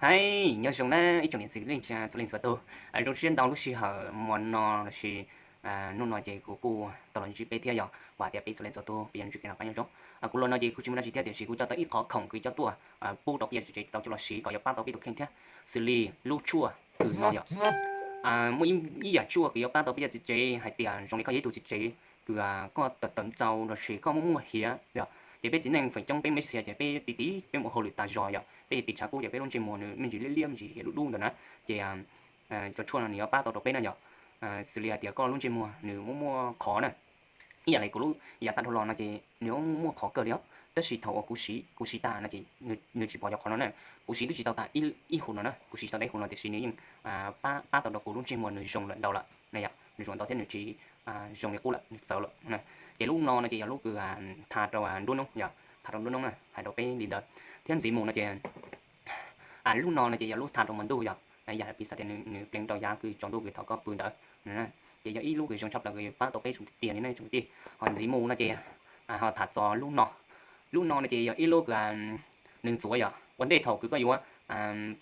Hais nyob zoo na ib tsoom niam txiv leej tsa txhua leej txhua tus, zoo siab ntau lub sij hawm hmo no lossis hnub no ces kuv kuj tau los ntsib peb thiab yog vam tias peb txhua leej txhua tus peb yuav ntsib kev noj qab nyob zoo. Kuv los no ces kuv tsis muaj dab tsi thiab tiam sis kuv coj tau ib qho khoom kws coj tuaj pub rau peb yam txiv tsev tau coj los siv kom yuav pab tau peb tus kheej thiab, xws li lub tshuaj kws no yom. Muaj ib yam tshuaj kws yuav pab tau peb yam txiv tsev hais tias zoo li koj yog ib tug txiv tsev kws koj tawm tawm ntxaus lossis koj muaj muaj hiav yom, ces peb txiv neej feem coob peb meb xias ces peb tiv tiv peb mus hauj lwm tas zog yom, peb tiv tshav kub ces peb lub ntsej muag nws me ntsis liab liab me ntsis hiav dub dub ntawd na, ces cov tshuaj no nws yuav pab tau rau peb na yom. Xws li hais tias koj lub ntsej muag nws muaj muaj qhov na, ib yam li kuv lub yav tag dhau los no ces nws muaj muaj qhov kawg li os, tab sis thaum uas kuv siv kuv siv tag no ces nws tsis pom cov qhov no na. Kuv siv twb tsis tau tas ib hus no na, kuv siv tsis tau tas ib hus no tiam sis nws yeej pab pab tau rau kuv lub ntsej muag nws zoo lawm ntau lawm na yom, nws zoo ntau thiab nws tsis zoo li qub lawm, nws txawv lawm. Ces lub no no ces yog lub kws tha rau nruab noob yom, tha rau nruab noob na, hais rau peb li ntawd. Thiab ntxiv mus no ces lub no no ces yog lub tha rau hmo ntuj yom, yam piv xav tias nws pleev rau yav kws tsaus ntuj kws thaum koj pw ntawd. Ces yog ib lub kws zoo tshaj plaws kws pab tau peb tsoom tiag tiag li na tsoom kwv tij. Ho ntxiv mus no ces ho tham txog lub no. Lub no no ces yog ib lub kws nws ntxuav yom, ua ntej thaum kws koj yuav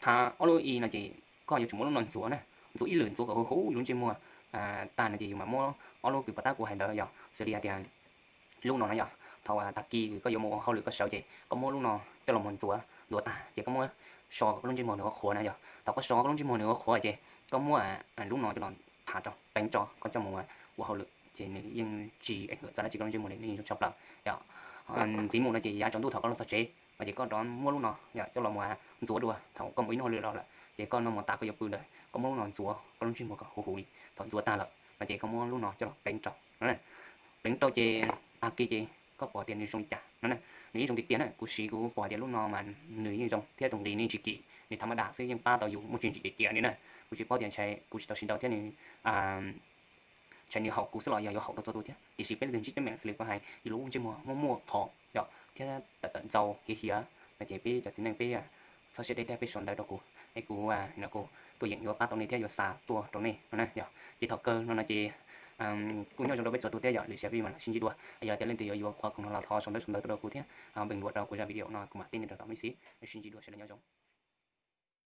tha ob lub i no ces koj yuav tsum muab lub no ntxuav na, ntxuav ib lwm ntxuav kom huv huv lub ntsej muag tag no ces yus mam muab ob lub kws pov tab kuv hais ntawd yom, xws li hais tias lub no no yom, thaum tag kis kws koj yuav mus ua hauj lwm koj sawv ces koj muab lub no coj los mus ntxuav, ntxuav tag ces koj muab so kom koj lub ntsej muag nws ua qhuav na yom. Thaum koj so koj lub ntsej muag nws ua qhuav ces koj muab lub no coj los tha rau pleev rau koj coj mus ua hauj lwm ces nws yeej tsis ev hwm txog dab tsi, koj lub ntsej muag nws yeej zoo tshaj plaws yom. Ntxiv mus no ces yav tsaus ntuj thaum koj los txog tsev no ces koj rov muab lub no yom coj los mus ntxuav dua, thaum koj mus ib hnub hauj lwm los lawm ces koj noj mov tas koj yuav pw ntawd koj muab lub no ntxuav koj lub ntsej muag kom huv huv li. Thaum ntxuav tag lawm no ces koj muab lub no coj los pleev rau, pleev rau ces tag kis ces koj pom tias nws zoo li cas no na. Nws yeej zoo tiag tiag na, kuv siv kuv pom tias lub no mas nws yeej zoo thiab tus nqi nws tsis kim, nws thav maj dam xwb yeej pab tau yus muaj tsis ntsim tiag tiag li na. Kuv tsis paub tias ntshai kuv tsis tau siv ntau thiab nws ntshai nws haum kuv xwb los yog yuav haum rau txhua tus thiab, tiam sis peb leej twg ntsib teeb meem xws li kuv hais yus lub ntsej muag muaj muaj qhov yom thiab tawm tawm ntxaus hiav hiav no ces peb cov txiv neej peb txhob siab deb thiab peb sau ntawv rau kuv es kuv no kuv tuaj yeem yuav pab tau nej thiab yuav xa tuaj rau nej no na yom. Ces thaum kawg no no ces kuj nyob zoo rau peb txhua tus thiab yom, lwm zaus peb mam los sib ntsib dua. Yog tias leej twg yuav yuav qhov khoom no los thov sau ntawv sau ntawv tuaj rau kuv thiab, npeej luam rau kuv zaj video no kuv mam teb nej rau tom mej xwb. Sib ntsib dua sawv daws nyob zoo.